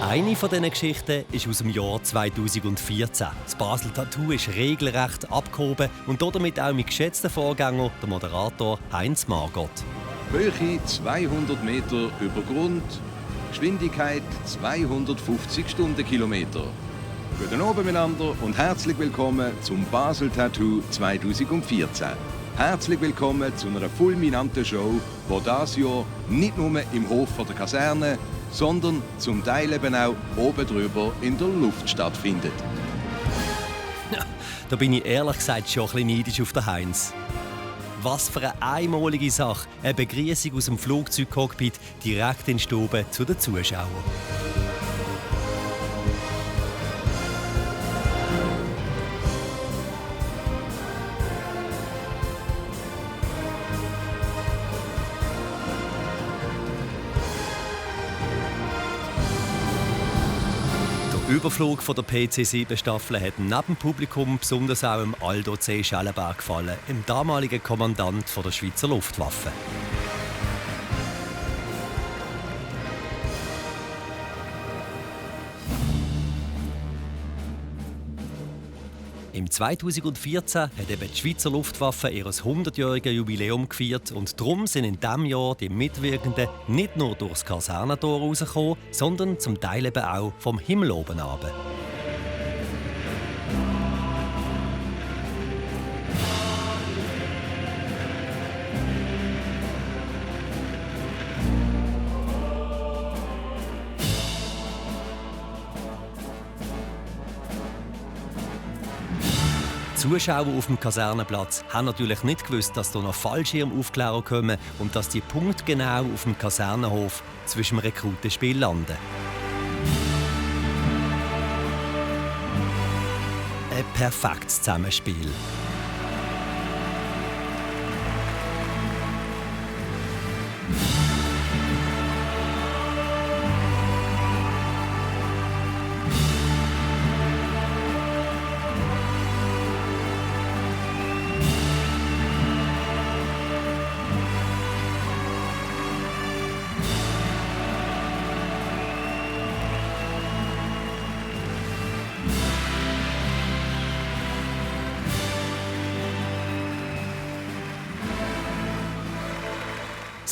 Eine von diesen Geschichten ist aus dem Jahr 2014. Das Basel Tattoo ist regelrecht abgehoben und damit auch mit geschätzten Vorgänger, der Moderator Heinz Margot. Höhe 200 Meter über Grund, Geschwindigkeit 250 Stundenkilometer. Guten Abend miteinander und herzlich willkommen zum Basel Tattoo 2014. Herzlich willkommen zu einer fulminanten Show, die dieses Jahr nicht nur im Hof der Kaserne, sondern zum Teil eben auch oben drüber in der Luft stattfindet. Da bin ich ehrlich gesagt schon ein bisschen neidisch auf den Heinz. Was für eine einmalige Sache, eine Begrüßung aus dem Flugzeugcockpit direkt in die Stube zu den Zuschauern. Der Überflug von der PC-7-Staffel hat neben dem Publikum besonders auch dem Aldo C. Schellenberg gefallen, dem damaligen Kommandant der Schweizer Luftwaffe. Im 2014 hat eben die Schweizer Luftwaffe ihr 100-jähriges Jubiläum gefeiert und darum sind in diesem Jahr die Mitwirkenden nicht nur durchs Kasernentor rausgekommen, sondern zum Teil eben auch vom Himmel oben runter. Die Zuschauer auf dem Kasernenplatz haben natürlich nicht gewusst, dass da noch Fallschirmaufklärer kommen und dass die punktgenau auf dem Kasernenhof zwischen dem Rekrutenspiel landen. Ein perfektes Zusammenspiel.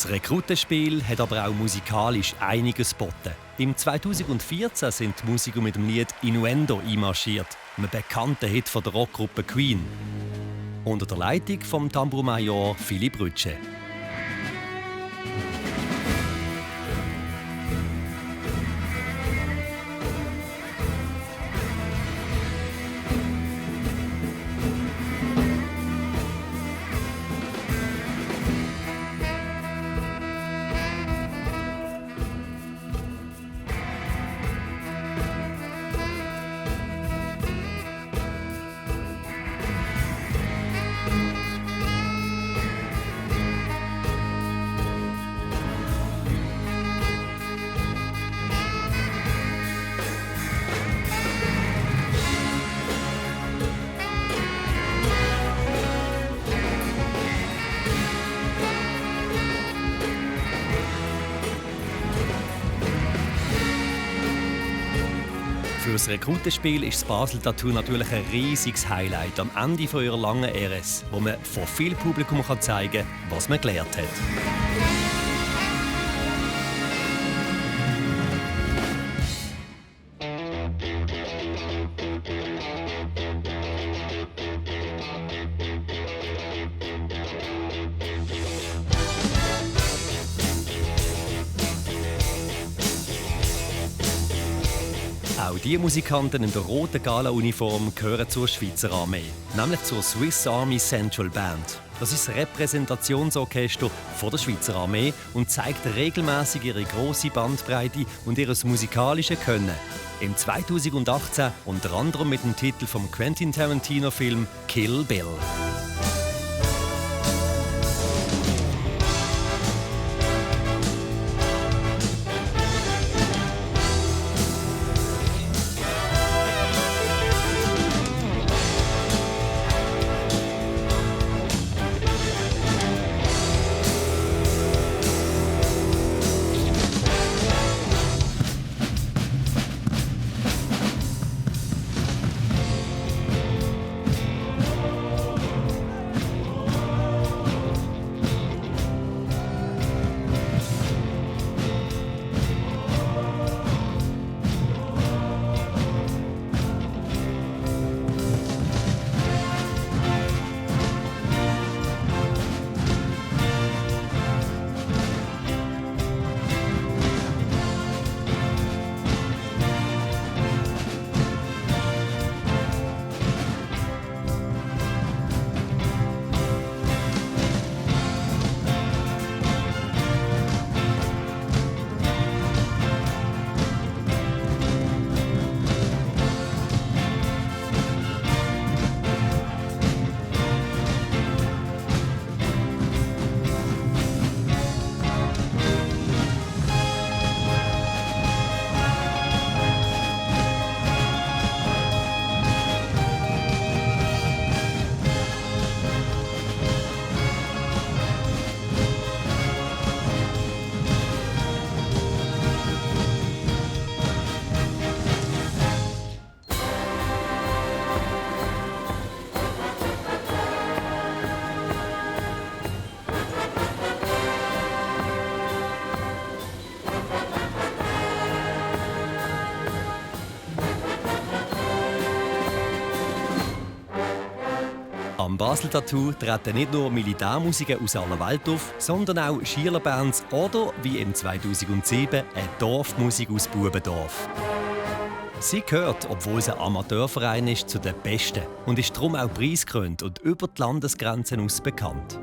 Das Rekrutenspiel hat aber auch musikalisch einiges geboten. Im 2014 sind die Musiker mit dem Lied «Innuendo» einmarschiert, einem bekannten Hit von der Rockgruppe Queen. Unter der Leitung vom Tambourmajor Philipp Rütsche. Für das Rekrutenspiel ist das Basel Tattoo natürlich ein riesiges Highlight am Ende ihrer langen RS, wo man vor viel Publikum zeigen kann, was man gelernt hat. Auch die Musikanten in der roten Gala-Uniform gehören zur Schweizer Armee, nämlich zur Swiss Army Central Band. Das ist das Repräsentationsorchester der Schweizer Armee und zeigt regelmäßig ihre grosse Bandbreite und ihr musikalisches Können. Im 2018 unter anderem mit dem Titel vom Quentin Tarantino-Film «Kill Bill». Am Basel Tattoo treten nicht nur Militärmusiker aus aller Welt auf, sondern auch Schülerbands oder, wie im 2007, eine Dorfmusik aus Bubendorf. Sie gehört, obwohl es ein Amateurverein ist, zu den Besten und ist darum auch preisgekrönt und über die Landesgrenzen aus bekannt.